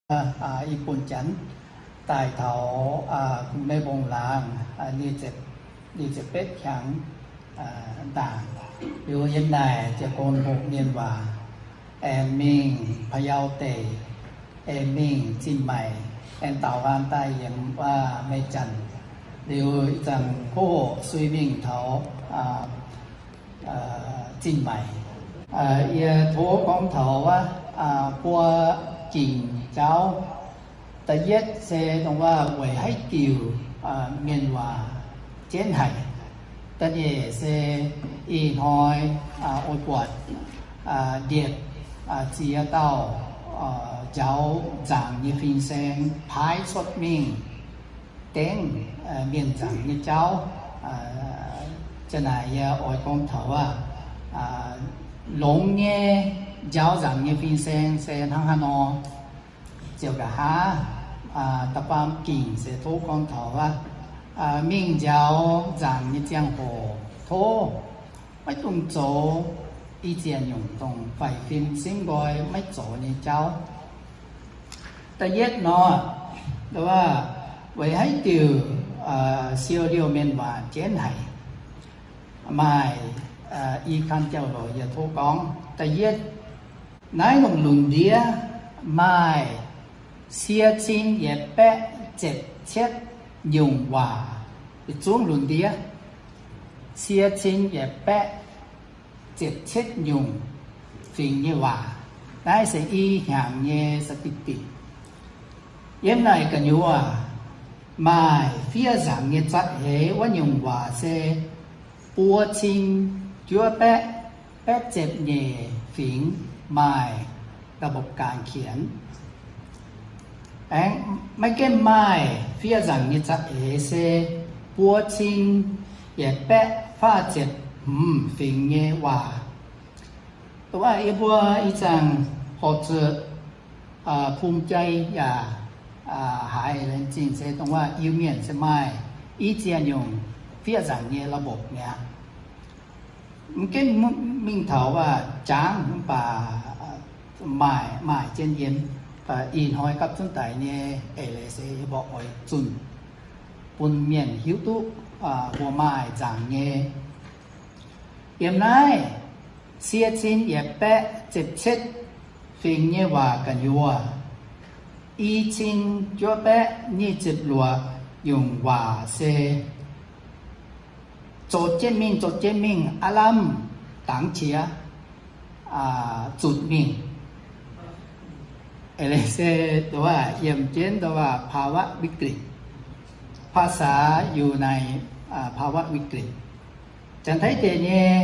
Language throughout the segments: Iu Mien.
Ih bun janx daaih taux Mei Mbong Laangz nyic ziepc betv hnyangx ndaangc. Liuz yiem naaic ziouc gorngv hoqc mienh waac, aengx mingh Payau deic, aengx mingh Zinh Maaic, aengx daaux nqaang daaih yiem wuov Mei Zanc. Liuz ih zanc kuv hoqc sui mingh taux Zinh Maaic. Yie tov gorngv taux wuov buo gingc jauv. Da'yietv se dongh wuov weic haaix diuc mienh waac jienv haic. Da'nyeic se ih hnoi oix buatc ndie ziex dauh njaaux nzaangc nyei fin-saeng paaiv cuotv mingh dengv mienh nzaangc nyei jauv. Ziang naaic yie oix gorngv taux aqv, longx nyei njaaux nzaangc nyei fin-saeng se hnangv haaix nor. Ziouc nqa'haav da'faam gingc se tov gorngv taux aqv, mingh njaaux nzaangc nyei ziangh hoc tov maiv dungx zoux i ziec nyungc dongh faix-fim simv nqoi maiv zoux nyei jauv. Da'yietv nor, weic haaix diuc siou liouh mienh waac jienv haic? Maaih i kan jauv-louc yie tov gorngv. Da'yietv, naaiv lungh lunc ndiev maaih sie cin yietc baeqv ziepc cietv nyungc waac. Yietc zungv lunc ndiev sie cin yietc baeqv ziepc cietv nyungc fingx nyei waac. Naaiv se i hnyangx nyei สถิติ. Yiem naaic gu'nyuoz maaih fiev nzaangc nyei za'eix wuov nyungc waac se buo cin juov baeqv baeqv ziepc nyeic fingx maaih ระบบการเขียน. Aengx maiv gaengh maaih fiev nzaangc nyei za'eix se buo cin yietc baeqv faah ziepc hmz fingx nyei waac. Dongh wuov yie mbuo ih zanc horpc zuqc ภูมิใจ yaac haiz laengz zingh se dongh wuov Iu-Mienh se maaih i ziec nyungc fiev nzaangc nyei ระบบ mi'aqv. Mv gaengh mingh taux wuov jangv mv baac maaih, maaih jienv yiem. Ih hnoi gapv zunv daic nyei eix leiz se yie mbuo oix zunh bun mienh hiuv duqv mbuo maaih nzaangc nyei. Yiem naaiv sie cin yietc baeqv ziepc cietv fingx nyei waac gu'nyuoz, i cin juov baeqv nyic ziepc luoqc nyungc waac se zoux jienv mingh, zoux jienv mingh, aav lamh dangx qiex zutc mingh. Eix leiz se dongh wuov yiem jienv dongh wuov ภาวะวิกฤต, ภาษาอยู่ในภาวะวิกฤต. Janx-Taiv deic nyei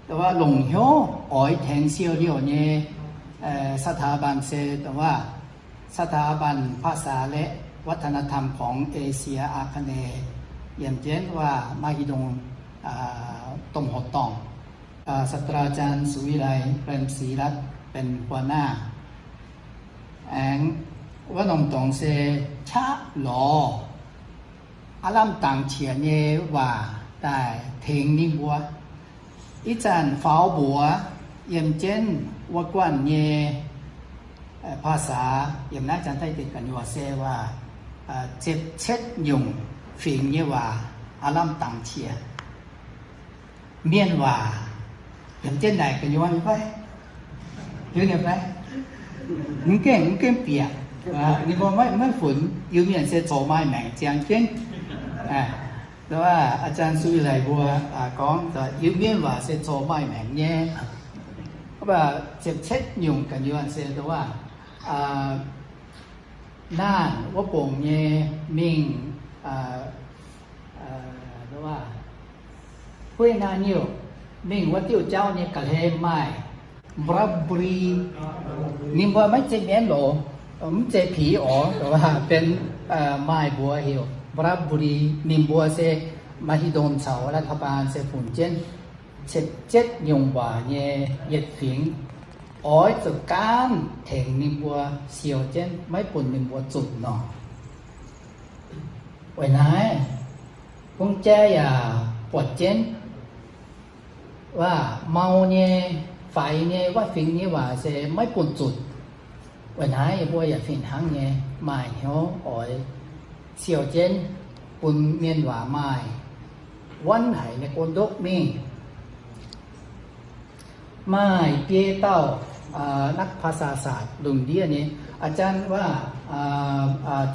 dongh wuov longc hnyouv oix tengx siou liouh nyei สถาบัน se dongh wuov สถาบันภาษาและวัฒนธรรมของเอเชียอาคเนย์, yiem jienv wuov มหิดล domh hoc dorngh. ศาสตราจารย์ สุวิไล เปรมศรีรัตน์ เป็นหัวหน้า. Aengx wuov norm dorngx se qaqv lorz aav lamh dangx qiex nyei waac daaih tengx ninh mbuo. Ih zanc faaux mbuox yiem jienv wuov guanh nyei ภาษา, yiem naaiv Janx-Taiv deic gu'nyuoz se waac ziepc cietv nyungc fingx nyei waac aav lamh dangx qiex. Mienh waac yiem jienv naaic gu'nyuoz fai? Hiuv nyei fai? Mv gaengh, mv gaengh bieqc. Ninh mbuo maiv, maiv funx Iu-Mienh se zoux maaih maengc ziangx jienv. Wuov อาจารย์ สุวิไล mbuo gorngv Iu-Mienh waac se zoux maaih maengc nyei. Mv baac ziepc cietv nyungc gu'nyuoz se dongh wuov naanc wuov bungx nyei mingh hueiv naaiv niouh mingh wuov diuh jauv nyei ga'hlen maaih ราชบุรี. Ninh mbuo maiv zeiz mienv loz, mv zeiz pix oc, benx maaih mbuox heuc ราชบุรี. Ninh mbuo se มหิดล caux รัฐบาล se funx jienv ziepc cietv nyungc waac nyei yietc fingx, oix zuqc gaanv tengx ninh mbuo siou jienv, maiv bun ninh mbuo zunc nor. Weic naaiv, bung jai yaac buatc jienv waac mau nyei, faix nyei, wuov fingx nyei waac se maiv bun zunc. Weic naaiv yie mbuo yaac fih hnangv nyei maaih hnyouv oix siou jienv bun mienh waac maaih wuonv haic nyei gong-ndoqv mingh. Maaih biei dauh นักภาษาศาสตร์ lungh ndiev nyei อาจารย์ waac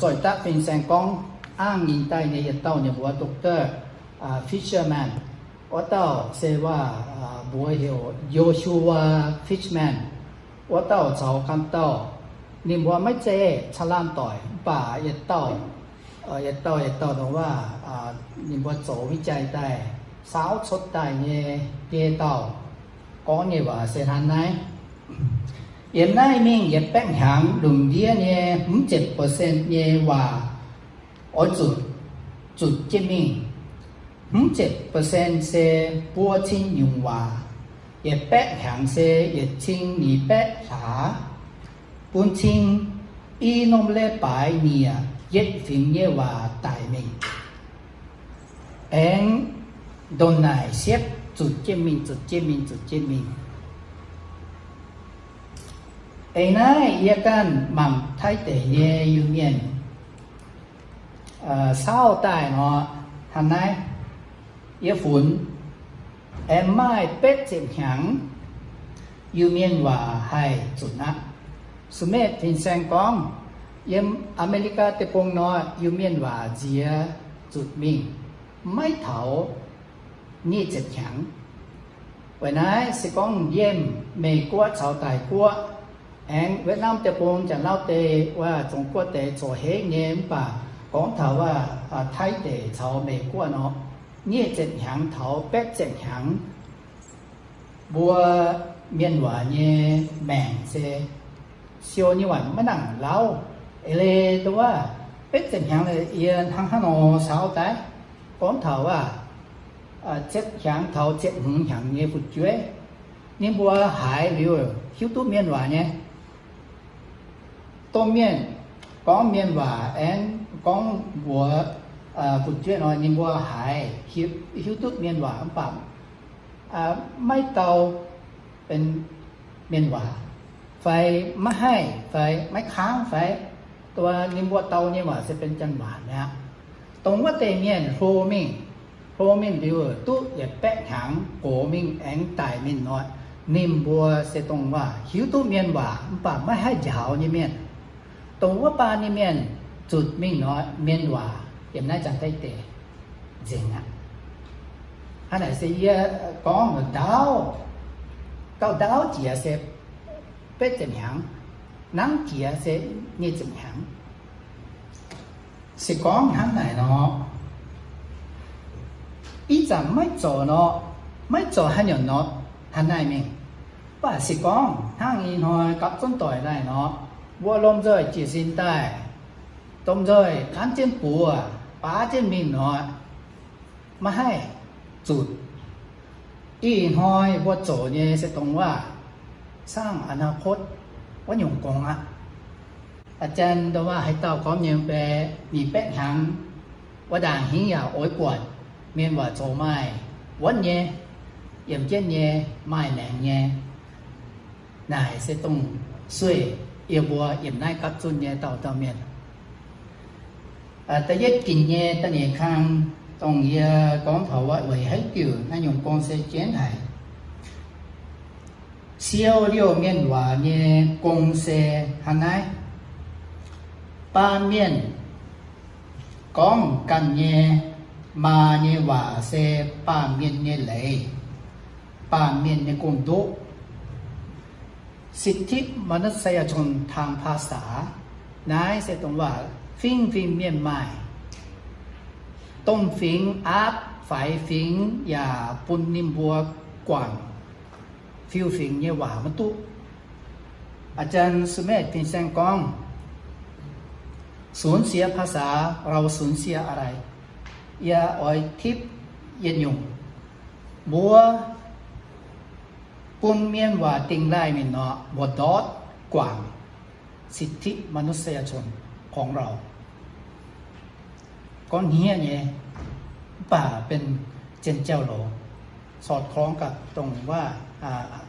zoih daqv fin-saeng gorngv, angv nyei daaih nyei yietc dauh nyei mbuox Doctor Fishman. Wuov dauh se waac mbuox heuc Joshua Fishman. Wuov dauh caux ganh dauh, ninh mbuo maiv zeiz caangh laanh doic, mv baac yietc dauh, yietc dauh yietc dauh dongh waac ninh mbuo zoux วิจัย daaih, saauv cuotv daaih nyei biei dauh gorngv nyei waac se hnangv naaiv. Yiem naaiv mingh yietc baeqv hnyangx lungh ndiev nyei hmz ziepc percent nyei waac oix zuqc zutc jienv mingh. Hmz ziepc percent se buo cin nyungc waac, yietc baeqv hnyangx se yietc cin nyic baeqv hlaax, bun cin i norm leiz-baaix nyiec yietc fingx nyei waac daic mingh. Aengx ndongc naaic siepv zutc jienv mingh, zutc jienv mingh, zutc jienv mingh. Eix naaiv yie ganh mangc Taiv deic nyei Iu-Mienh saauv daaih nor, hnangv naaiv, yie funx aengx maaih betv ziepc hnyangx Iu-Mienh waac haih zutc aqv. Smith fin-saeng gorngv, yiem Aa^me^li^gaa Deic-Bung nor, Iu-Mienh waac nziex zutc mingh maiv taux nyic ziepc hnyangx. Weic naaiv se gorngv yiem Meiv-Guoqv caux Daaix-Guoqv, aengx Wietv^naamv Deic-Bung, Janx-Lauv Deic, wuov Zong-Guoqv deix zoqc henv nyei, mv baac gorngv taux wuov Taiv deic caux Meiv-Guoqv nor, nyic ziepc hnyangx taux betv ziepc hnyangx, mbuo mienh waac nyei maengc se siou nyei waac maiv nangc lauv. Eix leiz dongh wuov betv ziepc hnyangx yie hnangv haaix nor saauv daaih, gorngv taux wuov ziepc hnyangx taux ziepc hmz hnyangx nyei fu'jueiv, ninh mbuo haiz liuz hiuv duqv mienh waac nyei. Domh mienh gorngv mienh waac aengx gorngv mbuox fu'jueiv nor, ninh mbuo haiz hiuv duqv mienh waac mv baac maiv dau benx mienh waac, fai maiv haih, fai maiv kangv, fai dongh ninh mbuo dau nyei waac se benx janx waac mi'aqv. Dongh wuov deix mienh hlo mingh, hlo mingh liuz duqv yietc baeqv hnyangx gox mingh aengx daic mingh nor, ninh mbuo se dongh waac hiuv duqv mienh waac mv baac maiv haih njaaux nyei mienh. Dongh wuov baan nyei mienh zutc mingh nor, mienh waac yiem naaiv Janx-Taiv deic nzengc aqv. Hnangv naaic se yie gorngv ndaauv, gauh ndaauv jiex se betv ziepc hnyangx, nangv jiex se nyic ziepc hnyangx. Se gorngv hnangv naaic nor, ih zanc maiv zorc nor, maiv zorc haaix nyungc nor, hnangv naaic mingh. Mv baac se gorngv hnangv ih hnoi gapv zunv doic naaic nor, mbuo lomh nzoih jiez sin daaih, lomh nzoih gaanv jienv buoz, baav jienv mingh nor, maiv haih zutc. Ih hnoi mbuo zoux nyei se dongh waac saangv อนาคต wuov nyungc gong aqv. A'jang dongh waac haaix dauh gorngv nyei mv bei, nyic baeqv hnyangx wuov ndaangc hingv yaac oix buatc mienh waac zoux maaih wuonv nyei, yiemc jienv nyei, maaih maengc nyei. Naaic se dongh sueih yie mbuo yiem naaiv gapv zunv nyei dauh dauh mienh. Da'yietv ginc nyei da'nyeic kang, dongh yie gorngv taux wuov weic haaix diuc naaiv nyungc gong se jienv haic. Siou liouh mienh waac nyei gong se hnangv naaiv. Baamh mienh gorngv ganh nyei maa nyei waac se baamh mienh nyei leiz, baamh mienh nyei gong-ndoqv. สิทธิมนุษยชนทางภาษา naaiv se dongh waac fingx-fingx mienh maaih, domh fingx aapv faix fingx yaac bun ninh mbuo guangc fiu-fingx nyei waac maiv duqv. อาจารย์ Smith fin-saeng gorngv, สูญเสียภาษา เราสูญเสียอะไร. Yie oix tipv yietc nyungc, mbuo bun mienh waac dingh laih mingh nor, mbuo ndortv guangc สิทธิมนุษยชนของเรา. Gorngv hniev nyei, mv baac benx zien jauv-louc, สอดคล้องกับ dongh waac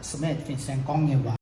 Smith fin-saeng gorngv nyei waac.